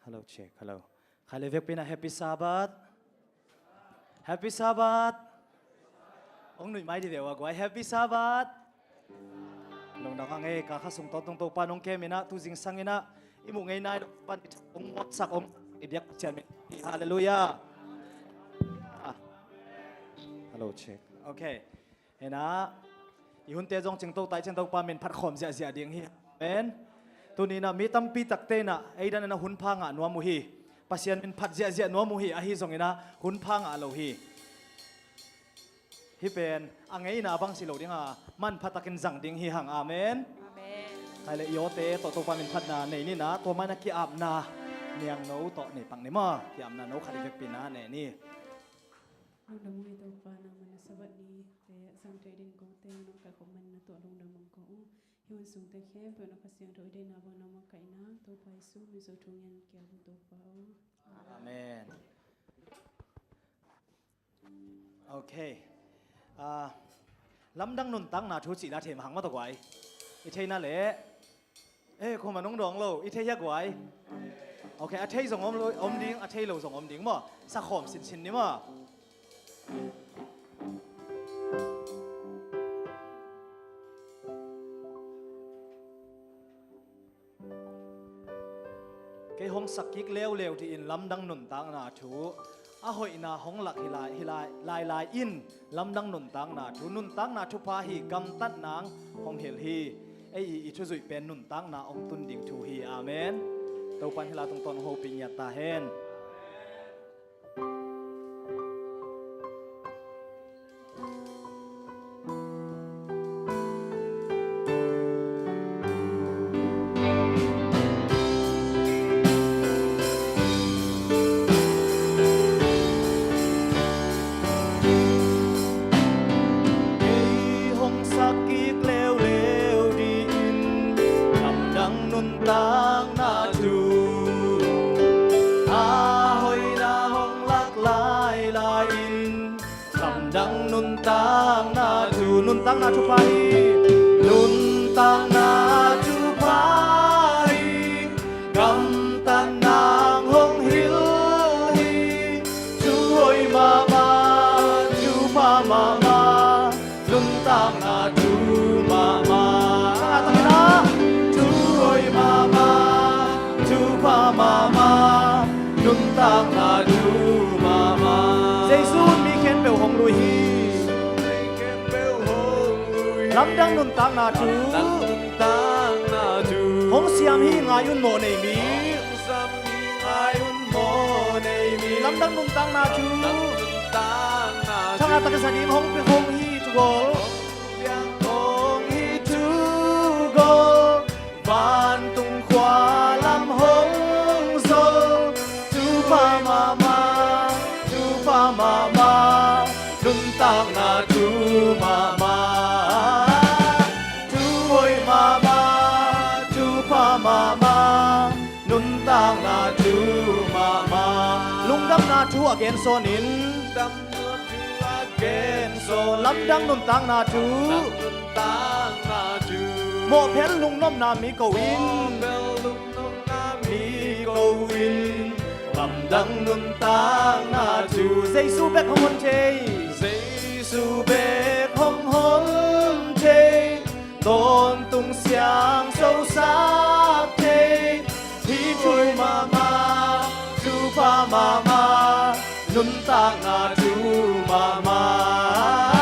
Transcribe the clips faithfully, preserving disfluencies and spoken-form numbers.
Hello, check, hello. Khai le vekpi-in ah Happy Sabbath. Happy Sabbath. Hong nuih mai dih ve ua guai, Happy Sabbath. Lungdam hang ei, ka kha sung tawntung Topa nong kem in ah, tu zingsang in ah i muh ngei nai lo pan i thak hong mawhsak om i biak Pasian min. Halleluiah. Ah. Hello, check. Okay. Hi-in ah i hunte zong cingto tai ciang Topa min phat khawm ziahziah ding hi. Amen. Tuni-in ah mi tampi takte in ah ei dan in ah hun pha ngah nuam uh hi. Pasian min phat ziahziah nuam uh hi, ahi zongin ah hun pha ngah lo hi. Hih pen a ngeina bang si lo ding a, manpha takin zang ding hi hang. Amen. Amen. Khai le i awte tawh Topa min phatna nei ni in ah, tua mah in ah ki-apna niangno tawh nei pak ni maw, ki-apna no khat i vekpi-in ah nei ni. Lungdam ung ei Topa, nangmah na Sabbath nite a zang thei ding kong teng nong kaikhop manin na tawh lungdam hong ko ung. Hih hun sungte khempeuh na Kha Siangtho i deihna bang nangmah kaihna Topa Jesu min suang thu ngen kiap ung Topa aw. Amen. Okay. Ah, lamdang nuntakna thu cih la thei mah hang maw tawh guai. I theihna leh. Eh, khuama nong dawng lo. I thei hia guai. Okay, a thei zong om lo, om ding, a thei lo zong om ding maw. Sakhawm sinsin ni maw. Kei hong sak kik leuleu dih in lamdang nuntakna thu, a hoihna hong lak hi lai, hi lai, lai lai in lamdang nuntakna thu, nuntakna thupha hi, gamtat nang hong hilh hi. Ei i, i thuzuih pen nuntakna hong tun ding thu hi. Amen. Topa'n hih la tungtawn hong hopih ngiat ta hen. Kei hong sak kik leuleu dih in lamdang nuntakna thu, a hoihna hong lak lailai in lamdang nuntakna thu, nuntakna thupha hi. Nuntakna thupha hi. Gamtat nang hong hilh hi. Thu hoih mahmah, thupha mahmah, nuntakna thu mahmah. Thu hoih mahmah, thupha mahmah, nuntakna thu mahmah. Jesu in mi khempeuh hong lui hi. Lamdang nuntakna thu. Hong siam hi, ngai un mawh nei mi. Lamdang nuntakna thu. Thangah takin sa ding hong pia hong hi thu gawl. Hong hi thu gawl. Vantung khua lam hong zol. Thupha mahmah, thupha mahmah, nuntakna thu mahmah. Thu hoih mahmah, thupha mahmah, nuntakna thu mahmah. Lungdamna thu a gen sawn in. Lamdang nuntakna thu. Mawhphel lungnopna mi ko in. Mi ko in. Lamdang nuntakna thu. Jesu bek hong hon thei. Jesu bek hong hon thei. Tawntung siangtho sak thei. Thu hoih mahmah, thupha mahmah, nuntakna thu mahmah.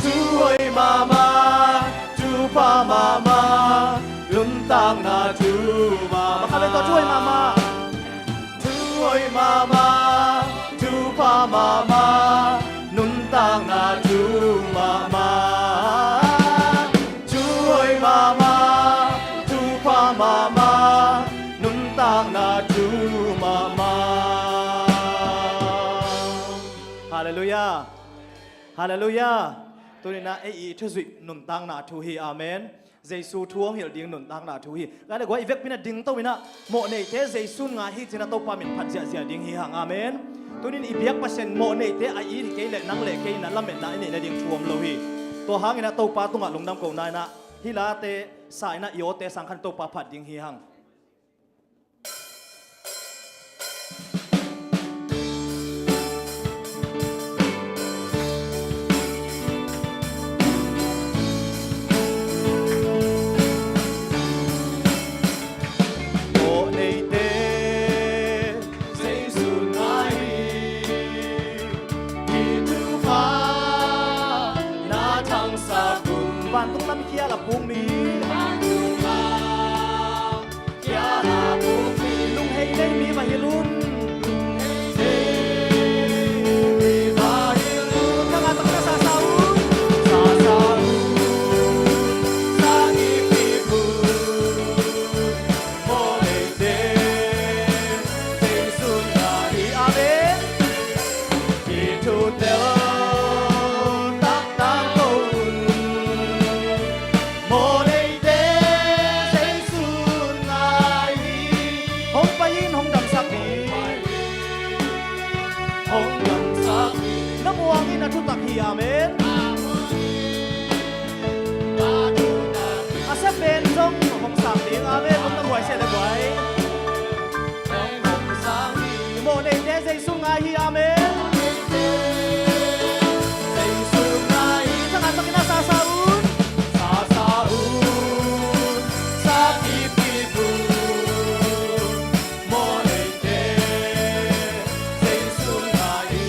Thu hoih mahmah, thupha mahmah, nuntakna thu mahmah. Khat vei tawh thu hoih mahmah. Thu hoih mahmah, thupha mahmah, nuntakna thu mahmah. Thu hoih mahmah, thupha mahmah, nuntakna thu mahmah. Halleluiah. Halleluiah. Tuni-in ah ei i thuzuih nuntakna thu hi. Amen. Jesu thu hong hilh ding nuntakna thu hi. Ngai le guai, i vekpi-in ah dingto in ah, mawhneite Jesu in ngai hi ci-in ah Topa min phat ziahziah ding hi hang. Amen. Tuni-in i biak Pasian mawhneite a it hi kei leh nang le kei in ah lametna i neih nading thu om lo hi. Tua hangin ah Topa tungah lungdam kohna in ah hih late sa in ah i awte sang khan Topa phat ding hi hang. Lunghei nei mi va hilh un. Ka ngah tak na sasa un. Sasa un. Sa kipkip un. Mawhneite Jesu ngai hi. Amen. Hih thu tel taktak ko un. Mawhneite Jesu ngai hi. Hong pai in, hong damsak ni. Hong damsak ni. Na muang in, a thutak hi. Amen. A sia pen zong hong sang ding. Amen. Hong na buai sia le buai. Mawhneite Jesu ngai hi. Amen. Jesu ngai hi. Thangah takin a sasa un. Sasa un. Sa kipkip un. Mawhneite Jesu ngai hi.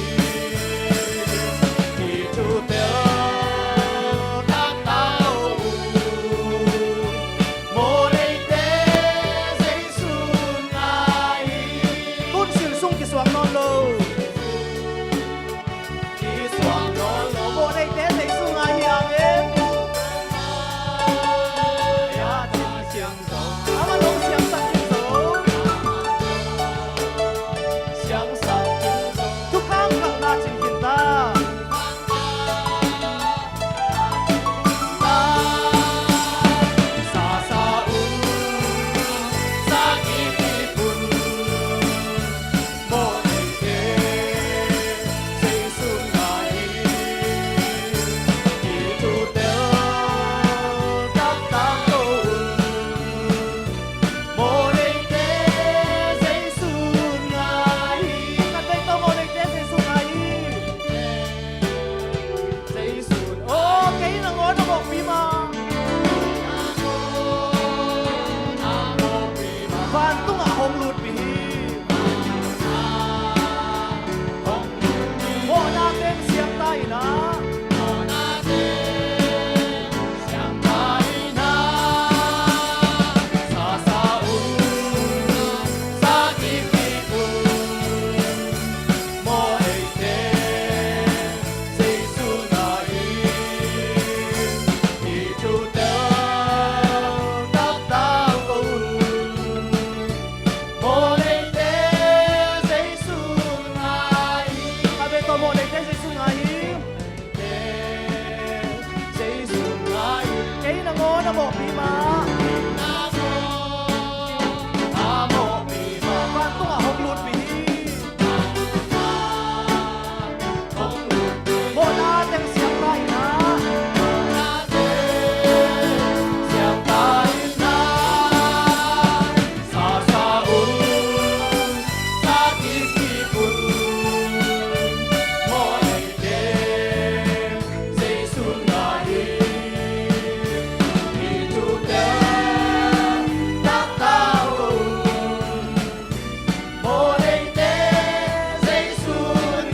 Hih thu tel taktak un. Mawhneite Jesu ngai hi. Tun silsung kisuak nawn lo. Kisuak nawn lo. Mawhneite Jesu ngai hi. Amen. Amah dong siangsak kim zo. Siangsak kim zo. Thukham khatna cing khin ta. Mawhneite Jesu ngai hi. Khat vei tawh, mawhneite Jesu ngai hi. Jesu, aw, kei nangawn a mawhpi mah. Vantungah hong lutpi hi. Mawhna teng siam ta in ah. Mawhneite Jesu ngai hi. Khat vei tawh, mawhneite Jesu ngai hi. Jesu ngai hi. Kei nangawn a mawhpi mah. A mawhpi mah. Vantungah hong lutpi hi. Mawhna teng siam ta in ah. Siam ta in ah. Sasa un, sa kipkip un. Mawhneite Jesu ngai hi. Hih thu tel taktak un. Mawhneite Jesu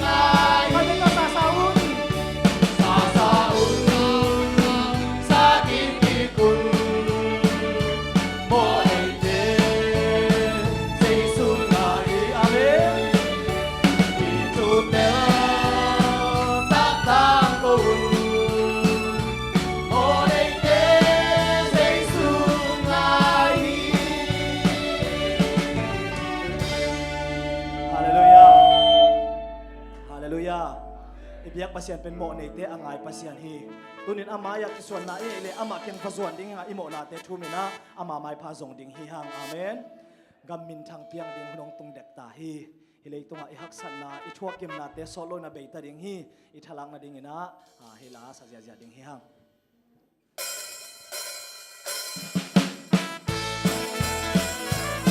ngai hi. Ka sasa un. Sasa un. Sa kipkip un. Mawhneite Jesu ngai hi. Amen. Hih thu tel taktak ko un. Mawhneite Jesu ngai hi. Halleluiah. Halleluiah. I biak Pasian pen mawhneite a ngai Pasian hi. Tunin ama mai-ah kisuanna i neih leh amah kiang va zuan ding hi hang a, i mawhnate thum in ah ama maipha zong ding hi hang. Amen. Gam minthang piang ding hun hong tung dek ta hi. Hih leitungah i haksatna, i thuakkimnate sawt lo in a bei ta ding hi. I thalak nadingin ah, ah, hih la sa ziahziah ding hi hang.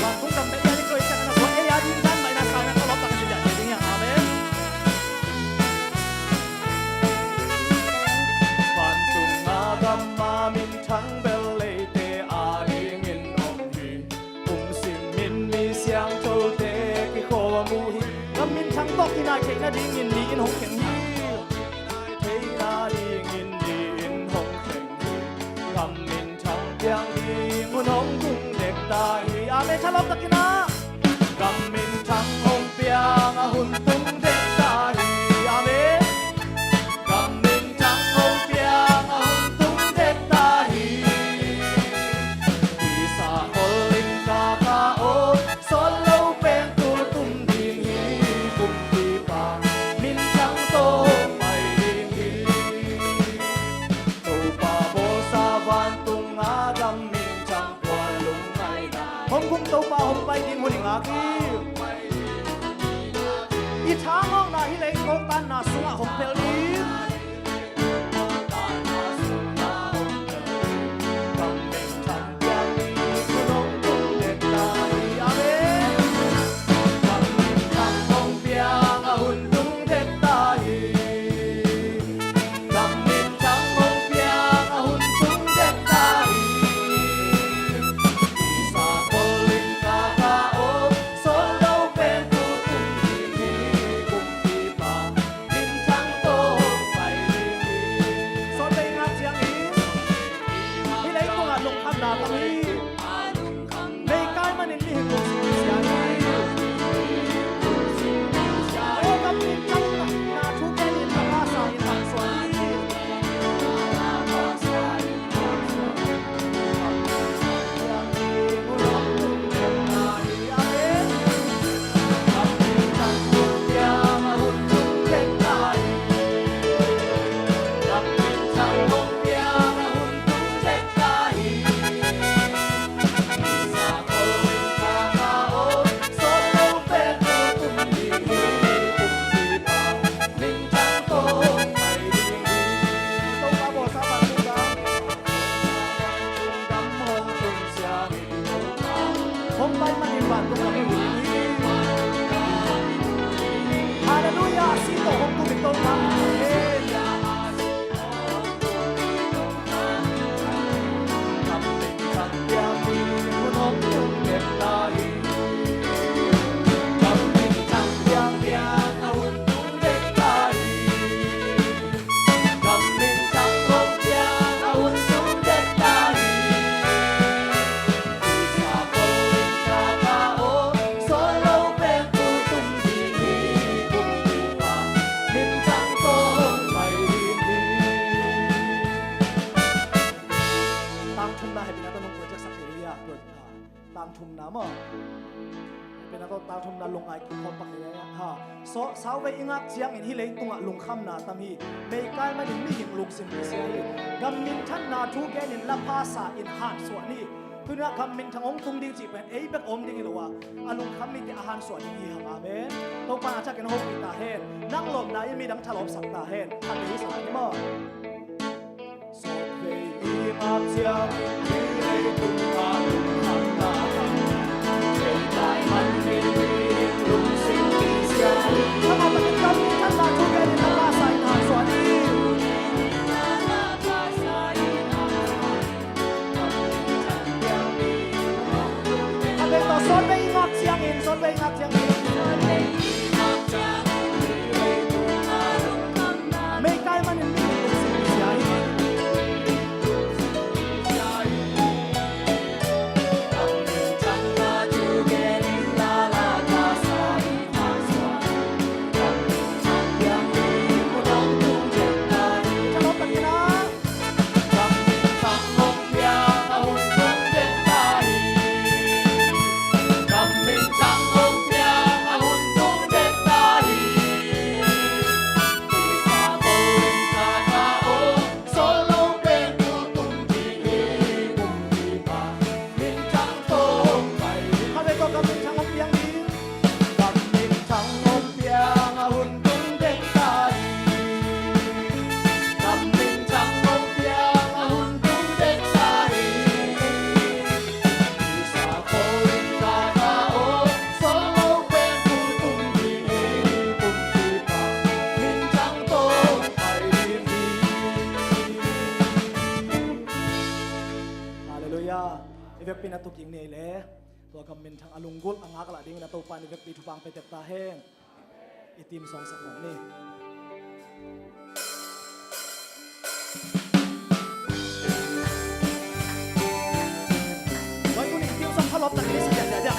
Vantung gam bek a ding ko i ciang a na buai ei a ding dan mai na sa na ka lawp tak a ding ding hi hang. Amen. Vantung a gam a minthang bel leite a dingin om hi. Kum simin mi siangthote kikhawm uh hi. Gam minthang tawh kinai theih nadingin ni in hong kheng hi. Theih nadingin ni in Thalawp takin ah. Gam minthang hong piang a hun tung dek ta hi. Amen. Gam minthang hong piang a hun tung dek ta hi. Kisa khol in kaka aw, sawt lo pen tul tum ding hi. Kumpipa minthang tawh pai ding hi. Topa bawlsa vantung a gam minthang Hong kum Topa hong pai ding hun i ngak hi. I thangawkna hi leh i kawktanna sungah hong pel ding. Amen. Gam minthang hong piang a hun tung dek ta hi. Kisa khol in kaka aw, sawt lo pen tul tum ding hi. Kumpipa minthang tawh pai ding hi. Sawt bei ngak ciangin hih leitungah lungkhamna tam hi. Meikai manin mihing lungsim kisia hi. Aw, gam minthang na thu gen in, na pha sa in, hang suah in. Hong pai manin vantung lam hi. Halleluiah, si tawh hong tung in Topa. Tang thumna hehpihna tawh nong project sak thei uh hia? Pro-, ah, tang thumna maw? Hehpihna tawh tang thumna lungngai kikhawm pak thei uh hia? Ha. So, sauvei i ngak ciangin hih leitungah lungkhamna tam hi. Meikai manin mihing lungsim kisia hi. Gam minthanna thu genin lapha sa in hansuah ni. Tuni-ah gam minthang hong tung ding cih pen ei bek om ding hi lo a, a lungkham mite a hansuah ding hi hang. Amen. Topa in a thakin hopih ta hen. Nang lawpna in midang thalawpsak ta hen. A tei sa ni maw? Meikai manin mi lungsim kisia hi. Halleluiah. I vekpi-in a tuk ding ni ei le. Tua gam minthang a lunggulh a ngaklah dingin a Topa in i vekpi thupha hong pia tek ta hen. I team song sak ni. Tua i tuni i team song thalawp takin i sak dia dia dia.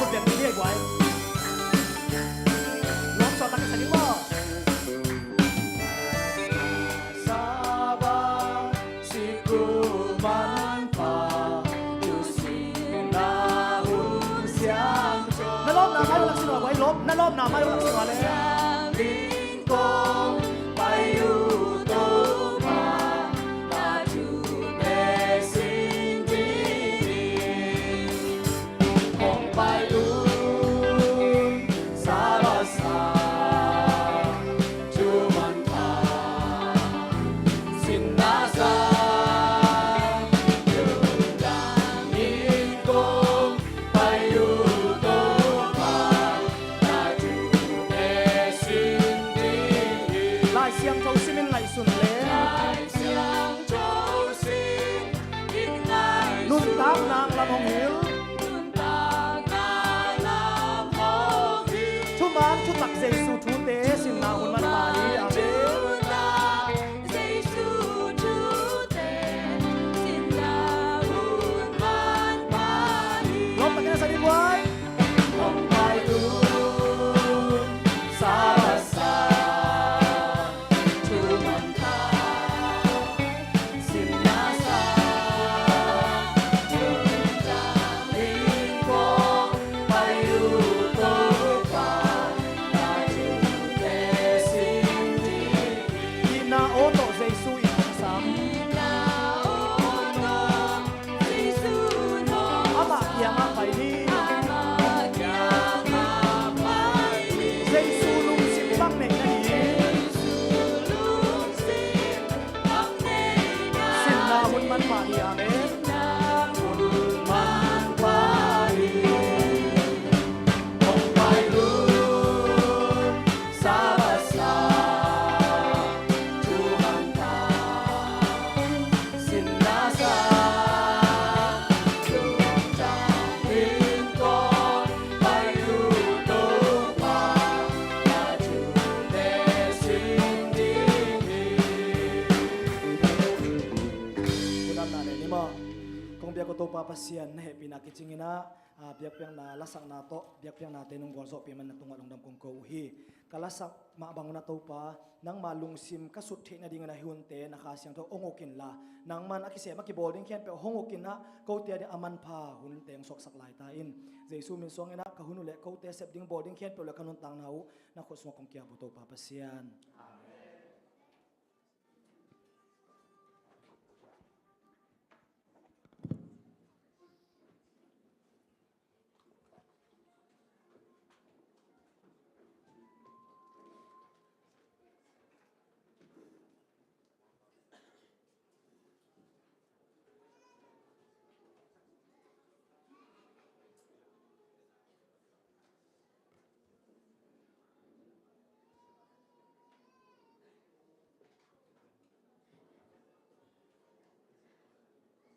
Lawp, na lawpna mai uh lak sua le. Lai Siangtho simin ngaihsun le. Nuntakna lam hong hilh. Thuman thutak Jesu thute sinna hun man mah hi. Amen. Lawmtakin a sa ding guai. Itna aw tawh Jesu in hong sam. Amah kiangah pai ni. Jesu lungsim bang neih na hi. Sinna hun man mah hi. Amen. Kudamna nei ni maw? Kong biak uh Topa Pasian, na hehpihna kicingin ah, ah, biakpiakna, lasakna tawh biakpiaknate nong gualzawhpih man na tungah lungdam kong ko uh hi. Ka lasak mah bangun ah Topa, nangma lungsim ka sut theih nadingin ah hih hunte na Kha Siangtho hong uk inla, nangman a kisem a kibawl ding khempeuh hong uk in ah, kote ading a manpha hunte hong suaksak lai ta in. Jesu min suangin ah ka hun uh leh kote sep ding bawl ding khempeuh leh ka nuntakna uh na khut sungah kong kiap uh Topa Pasian. Amen.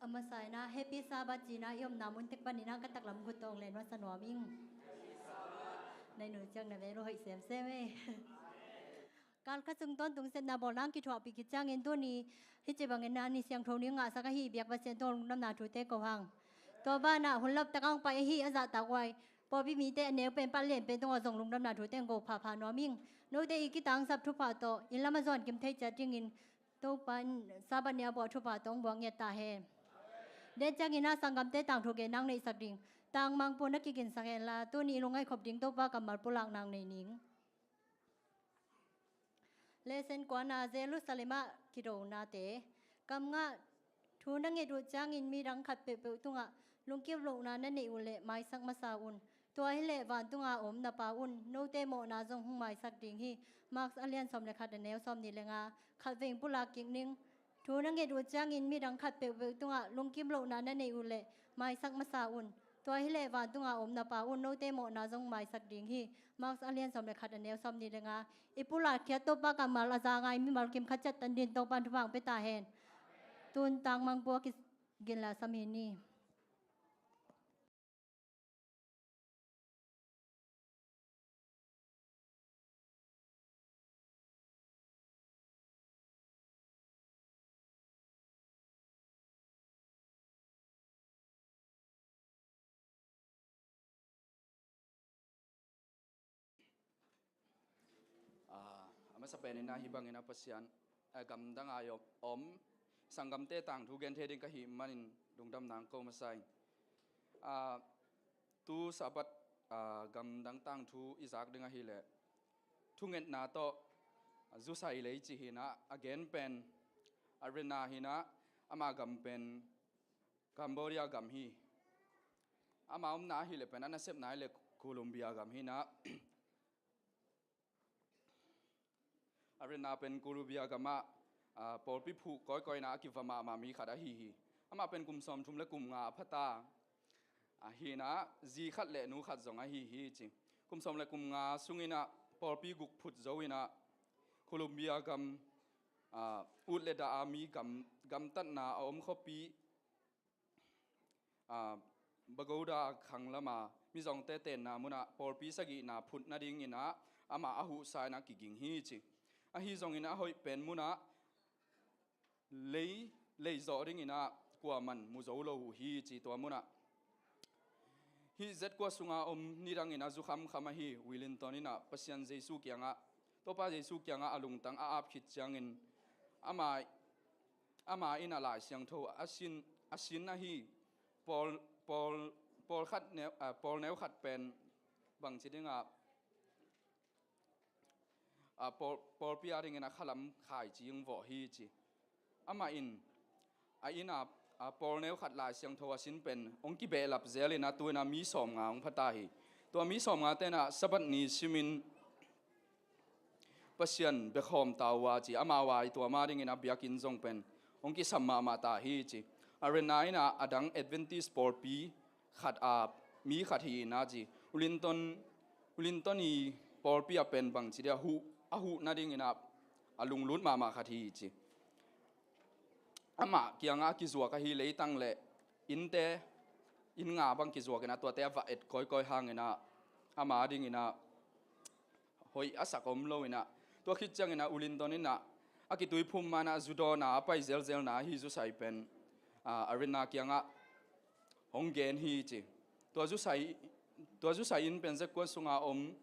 A masa in ah Happy Sabbath ci-in ah i omna mun tek panin ah ka taklam khut tawh len masa nuam ing. Nai nu ciang na ve lo hoih semsem e. Kal khat sung tawntung sepna bawlna hong kithuahpih khit ciangin tuni hih ci bangin ah ni siangtho ni ngahsak ahi biak Pasian tungah lungdamna thute ko hang. Tua banah hun lawptak a hong pai ahi a zahtak uh a, pawlpi mite a neu pen pan lian pen tungah zong lungdamna thute hong ko phapha nuam ing. Note i kitangsap thupha tawh inn lam a zuan kim thei ciat dingin Topa in Sabbath ni a buak thupha tawh hong buak ngiat ta hen. Den ciangin ah sanggamte tangthu gen nang neihsak ding Tangmangpu na kiginsak henla, tuni i lungngaih khop ding Topa kammal pulak nang nei ning. Lesson kuana, Jerusalem ah kidonate. Kam ngah, thu na nget uh ciangin midang khat peuhpeuh tungah lungkim lohna na neih uh leh maisak masa un. Tua hileh vantunga om na Pa un note mawhna zong hong maisak ding hi. Mark a lian sawm le khat a neu sawm nih le nga. Khat veng pulak kik ning. Thu na nget uh ciangin midang khat peuhpeuh tungah lungkim lohna na neih uh leh maisak masa un. Tua hileh vantunga om na Pa un note mawhna zong maisak ding hi. Mark a lian sawm le khat a neu sawm nih le nga. I pulak khiat Topa kammal a za ngai mimal kim khat ciat tan din Topa in thupha hong pia ta hen. Tun Tangmangpu a kiginla sam hi ni. Ah, a masa penin ah hih bangin ah Pasian, ah, gamdang a om, om sanggamte tangthu gen thei ding ka hih manin lungdamna hong ko masa ing. Ah, tu Sabbath ah, gamdang tangthu i zak ding ahileh, thungetna tawh, ah, zusai lei ci hi in ah, a gen pen Arena hi in ah, ama gam pen Cambodia gam hi. Ama omna ahileh pen a nasepna ahileh Colombia gam hi in ah, Arena pen Colombia gamah, ah, pawlpi phuh kawikawi in ah a kiva mahmah mi khat ahi hi. Amah pen kum sawmthum le kum nga a pha ta. Ahi in ah zi khat le nu khat zong ahi hi ci. Kum sawm le kum nga sung in ah pawlpi guk phut zo in ah Colombia gam, ah, ut le dah a mi gam, gamtatna a om khuapi, ah, Bogotá khang lama mizawngte tenna munah pawlpi sagihna phut nading in ah amah a huhsa in ah kiging hi ci. Ahi zongin a hoih pen munah lei, lei zawh ding in ah kuaman mu zo lo uh hi ci tua munah. Hih Z kua sunga om nidang in ah zu khamkham ahi Williamson in ah Pasian Jesu kiangah, Topa Jesu kiangah a lungtang a ap khit ciangin ama, ama in ah Lai Siangtho a sin, a sin ahi pawl, pawl, pawl khat neu, ah, pawl neu khat pen bangci ding ah, ah, pawl, pawlpi a dingin a khalam khaici hong vawh hi ci. Amah in a inn ah, ah, pawl neu khat Lai Siangtho a sin pen hong kibehlap zel in ah tu in ah mi sawmnga hong pha ta hi. Tua mi sawmngate in ah Sabbath ni simin Pasian biakhawm ta uh a ci, amau a i tuam a dingin a biakinn zong pen hong kisam mahmah ta hi ci. Arena in ah a dang Adventist pawlpi khat a mi khat hi in ah ci. Williamson, Williamson i pawlpi a pen bangci dia huh, a huh nading in ah a lunglut mahmah khat hi ci. Amah kiangah a kizuak ahi leitang le innte, inn nga bang kizuak in ah tuate a va et kawikawi hang in ah ama dingin ah hoih a sak om lo in ah, tua khit ciangin ah Williamson in ah a kituiphum man ah zu dawn a a pai zelzelna ahi zusai pen, ah, Arena kiangah hong gen hi ci. Tua zusai, tua zusai inn pen Z kua sunga om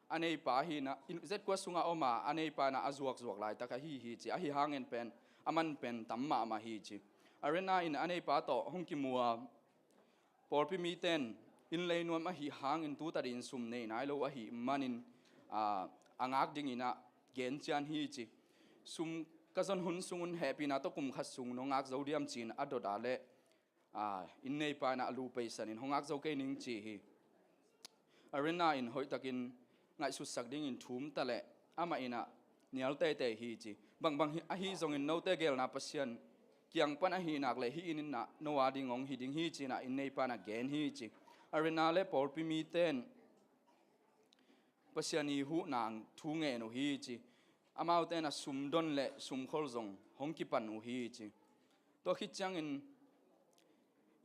a neipa hi in ah, inn, Z kua sunga om a a neipa in ah a zuakzuak laitak ahi hi ci. Ahi hangin pen a man pen tam mahmah hi ci. Arena in a neipa tawh hong kimu a, pawlpi mite in inn lei nuam ahi hangin tu tadin sum nei nai lo ahi manin, ah, a ngak dingin ah gen cian hi ci. Sum ka zon hun sungun hehpihna tawh kum khat sung nong ngak zo diam ci-in a dot a leh, ah, inn neipa in ah a lu peisanin hong ngak zo kei ning ci hi. Arena in hoihtakin ngaihsutsak dingin thum ta leh amah in ah nial teitei hi ci. Bangbang hi, ahi zongin note geelna Pasian kiang pan ahi nak leh hih inn in ah no a ding hong hi ding hi ci in ah inn neipa in ah gen hi ci. Arena le pawlpi mite in Pasian i huhna thu ngen uh hi ci. Amaute in ah sum don le sum khol zong hong kipan uh hi ci. Tua khit ciangin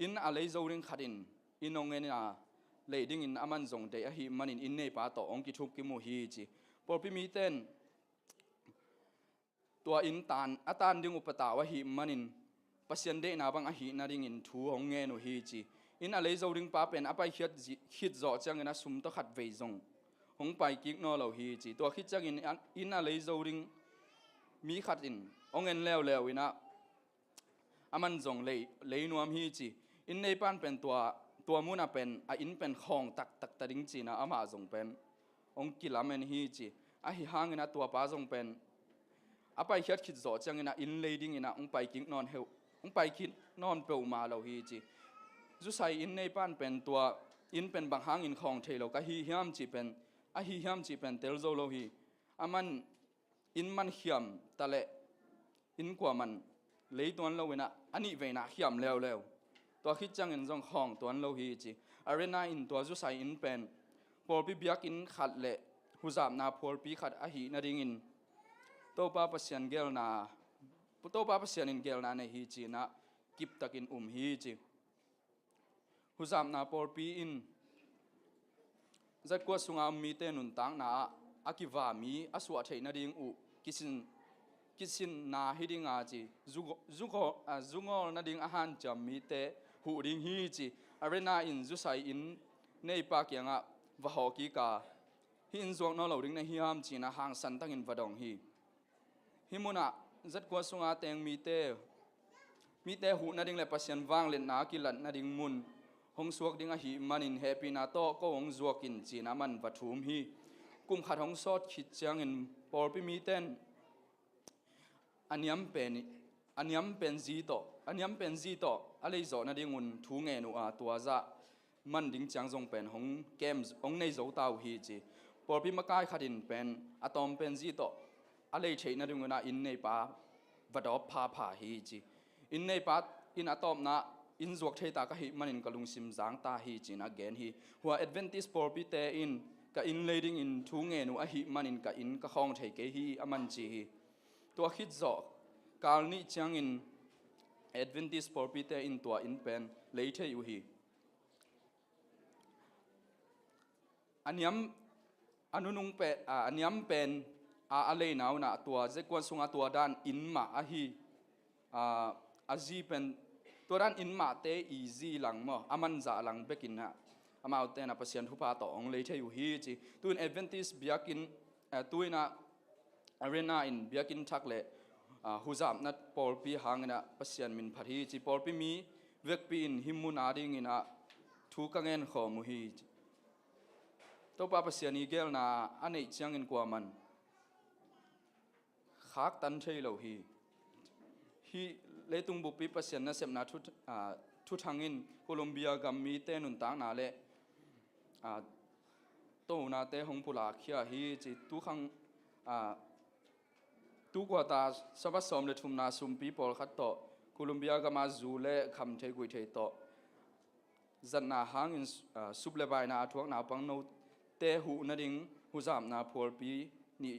inn a lei zo ding khat in inn hong en a, lei dingin a man zong deih ahi manin inn neipa tawh hong kithuk kim uh hi ci. Pawlpi mite in tua inn tan, a tan ding uh patau ahi manin Pasian deihna bang ahi nadingin thu hong ngen uh hi ci. Inn a lei zo ding pa pen a paikhiat zi-, khit zawh ciangin a sum tawh khat vei zong hong paikik nawn lo hi ci. Tua khit ciangin an, inn a lei zo ding mi khat in hong en leuleu in ah a man zong lei, lei nuam hi ci. Inn neipa in pen tua, tua mun ah pen a inn pen khawng taktak ta ding ci in ah amah zong pen hong kilamen hi ci. Ahi hangin ah tua pa zong pen a paikhiat khit zawh ciangin ah inn lei dingin ah hong paikik nawn heu, hong paikik nawn peuhmah lo hi ci. Zusai inn neipa in pen tua inn pen bang hangin khawng thei lo ka hi hiam cih pen, ahi hiam cih pen tel zo lo hi. A man inn man khiam ta leh inn kuaman lei tuan lo in ah a nih veina khiam leuleu. Tua khit ciangin zong khawng tuan lo hi ci. Arena in tua zusai inn pen pawlpi biakinn khat le huzapna pawlpi khat ahi nadingin Topa Pasian geelna, Topa Pasian in geelna nei hi ci in ah kiptakin um hi ci. Huzapna pawlpi in Z kua sunga om mite nuntakna ah a kiva mi a suah theih nading uh kisin, kisinna hi ding a ci. Zu, zu, a, zu ngawl nading a hanciam mite huh ding hi ci. Arena in zusai inn neipa kiangah va hawh kik a, hih inn zuak nawn lo ding na hiam ci in ah hangsan takin va dong hi. Hih munah Z kua sunga teng mite, mite huh nading le Pasian vangliatna a kilat nading mun hong suak ding ahih manin hehpihna tawh ko hong zuak in, ci-in aman va thum hi. Kum khat hong sawt khit ciangin pawlpi mite in a niam pen, a niam pen zi tawh, a niam pen zi tawh a lei zawh nadingun thu ngen uh a, tua zah man ding ciang zong pen hong kem, hong nei zo ta uh hi ci. Pawlpi makai khat in pen a tawm pen zi tawh a lei theih nadingun a inn neipa va dawp phapha hi ci. Inn neipa in a tawpna inn zuak thei ta ka hih manin ka lungsim zang ta hi, ci-in a gen hi. Hua Adventist pawlpite in ka inn lei dingin thu ngen uh ahih manin ka inn ka khawng thei kei hi, aman ci hi. Tua khit zawh kal nih ciangin Adventist pawlpite in tua inn pen lei thei uh hi. A niam, a nunung pen, a, a niam pen a, a leina un ah tua zekuan sungah tua dan inn mah ahi, a, a zi pen, tua dan inn mahte i zi lang maw, a manzah lang bekin ah amaute in ah Pasian thupha tawh hong lei thei uh hi ci. Tu-in Adventist biakinn, eh, tu-in ah Arena in biakinn thak le, ah, huzapna pawlpi hangin ah Pasian min phat hi ci. Pawlpi mi vekpi in hih mun a dingin ah thu ka ngen khawm uh hi ci. Topa Pasian i geelna a neih ciangin kuaman khaktan thei lo hi. Hih leitung buppi Pasian nasepna thu, ah, thuthang in Colombia gam mite nuntakna le, ah, tonate hong pulakkhia hi ci. Tukhang, ah, tu quarter Sabbath sawm le thumna sumpi pawlkhat tawh Colombia gama zu le kham thei guih thei tawh zatna hangin, ah, sup le baina a thuakna pangnote huh nading huzapna phualpi nih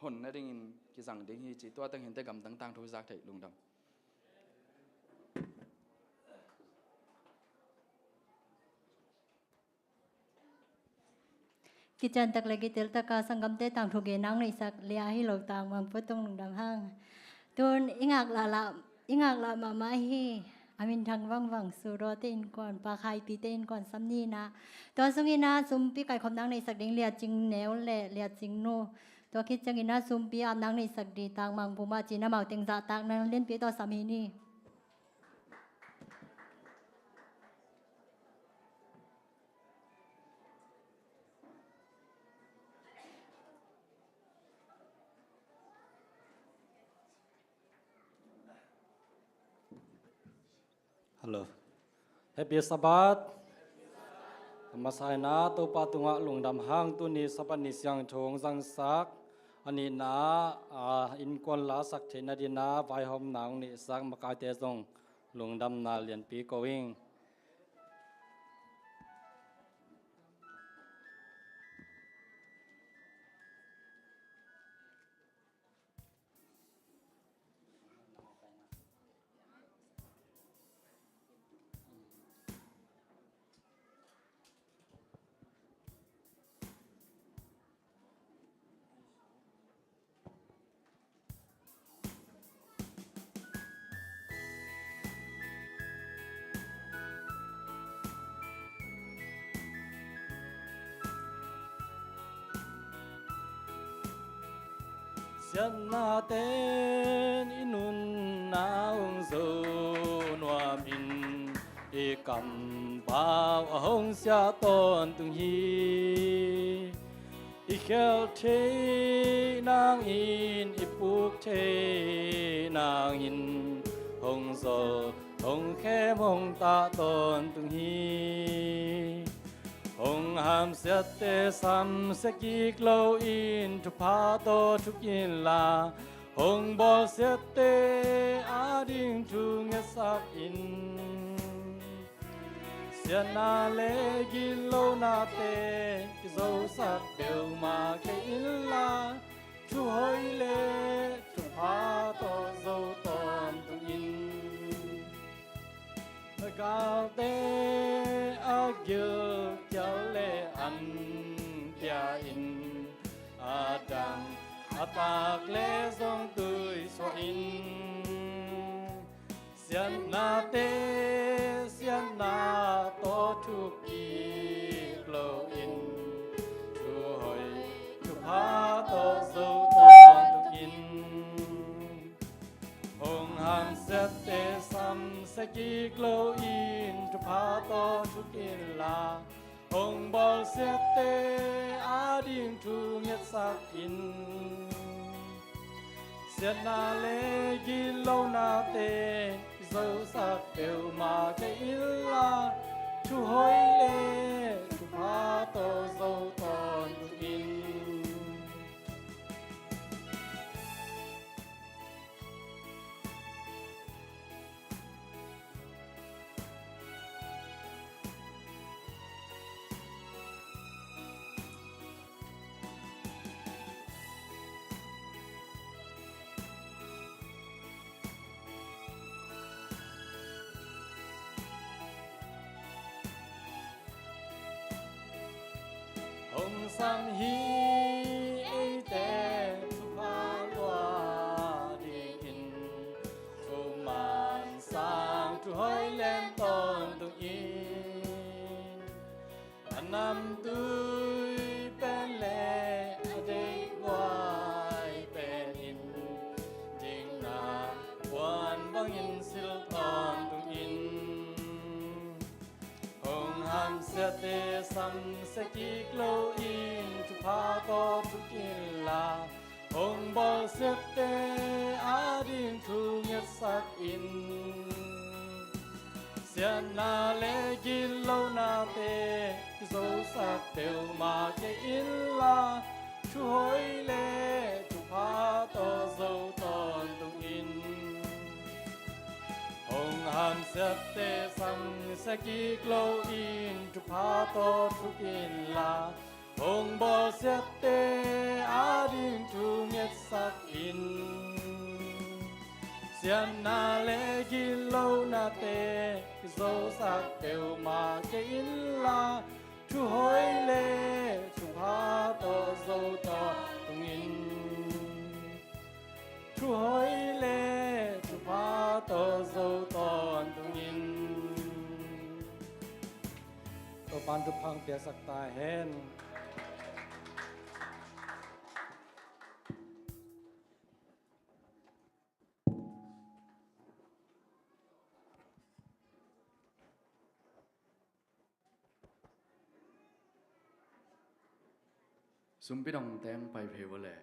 hon nadingin kizang ding hi ci. Tua teng hinte gamdang tangthu zak theih lungdam. Kician tak le kitel taka sanggamte tangthu gen nang neihsak lia hi lo tang mang putung lungdam hang. Tun i ngak lah lah, i ngak lah mahmah hi. A minthang vangvang Sudawte innkuan, Pa Khaipite innkuan sam ni-in ah, tua sungin ah sumpi kaikhop nang neihsak ding Lia Cing Neu le Lia Cing Nu, tua khit ciangin ah sumpi ap nang neihsak ding Tang Mang Pum ah ci-in amau teng zahtak nang lianpi tawh sam hi ni. Hello. Happy Sabbath. A masa in ah Topa tungah lungdam hang, tuni Sabbath ni siangtho hong zangsak, a nihna ah, ah, innkuan lasak theih nadingin ah vaihawmna hong neihsak makaite zong lungdamna lianpi ko ing. Siatnate'n i nunna hong zo nuamin, i kampau a hong siah tawntung hi. I khelh thei nangin, i puk thei nangin, hong zol, hong khem, hong tah tawntung hi. Hong hamsiatte samsia kik loin thupha tawh thuk inla, hong bawlsiatte ading thu ngetsak in. Siatna le ginlonate kizosak peuhmah kei inla, thuhoih le thupha tawh zo tawntung in. Na galte a gilkial le an pia in, a dang a tak le zong tuisuah in. Siatnate siatna tawh thuk kik loin, thuhoih thupha tawh zo tawntung in. Hong hamsiatte samsia kik loin, thupha tawh thuk inla, hong bawlsiatte ading thu ngetsak in. Siatna le gitlonate zosak peuhmah kei inla, thuhoih le thupha tawh zo tawntung in. Hong sam hi eite thupha lua dingin, thuman sang thuhoih lem tawntung in. A namtui pen le a deihhuai pen in, dingna puan bangin silh tawntung in. Hong hamsiate samsia kik loin thupha tawh thuk inla, hong bawlsiatte ading thu ngetsak in. Siatna le gitlonate zosak peuhmah kei inla, thuhoih le thupha tawh zo tawntung in. Hong hamsiate samsia kik loin thupha tawh thuk inla, hong bawlsiatte ading thu ngetsak in. Siatna le gitlonate zosak peuhmah kei inla, thuhoih le thupha tawh zo tawntung in. Thuhoih le thupha tawh zo tawntung in. Topa'n thupha piaksak ta hen. Sumpi dong teng pai phei vua leh.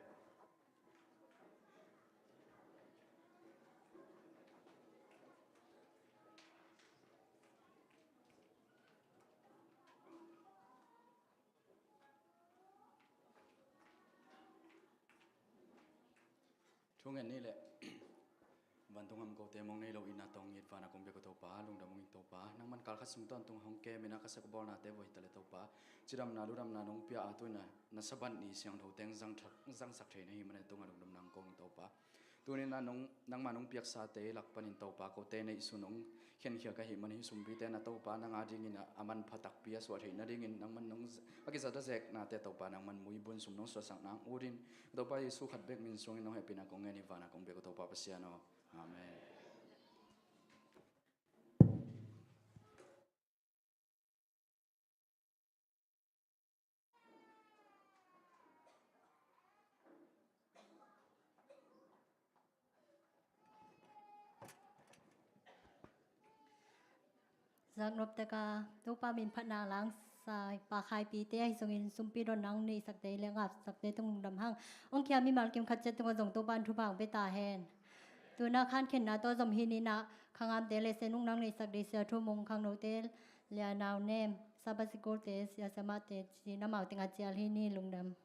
Thungen ni leh. Vantung gam kote mong nei lo in a tawh hong it vana kong biak uh Topa, lungdam ung in Topa. Nangman kalkhat sung tawntung hong kem in a ka sak bawlnate vua hi ta leh Topa, cidamna ludamna nong pia a, tu-in a na Sabbath ni siangtho teng zang thak, zangsak thei na hi man a, tung a lungdam nang kong in Topa. Tuni in a nong, nangman nong piaksate lak panin Topa, kote neihsun hong khenkhia ka hih man hi, sumpite na Topa nang a dingin a, a manpha takpi a suah theih nadingin nangman nong z-, a kizat a zeknate Topa nangman muibun sum nong suahsak nang ut in, Topa Jesu khat bek min suangin nong hehpihna kong ngen hi vana kong biak uh Topa Pasian aw. Amen. Zaknop tek a, Topa min phatna langsa Pa Khaipite ahi zongin sumpi don nang neihsakte le ngapsakte tung lungdam hang. Hong khia mimal kim khat ciat tungah zong Topa in thupha hong pia ta hen. Tu-in a khankhiatna tawh zom hi ni in a, khangamte le senung nang neihsak ding Sia Thu Mung, khangnote le a nau nem, Sabbath School-te, sia siamahte ci-in amau teng a cial hi ni, lungdam.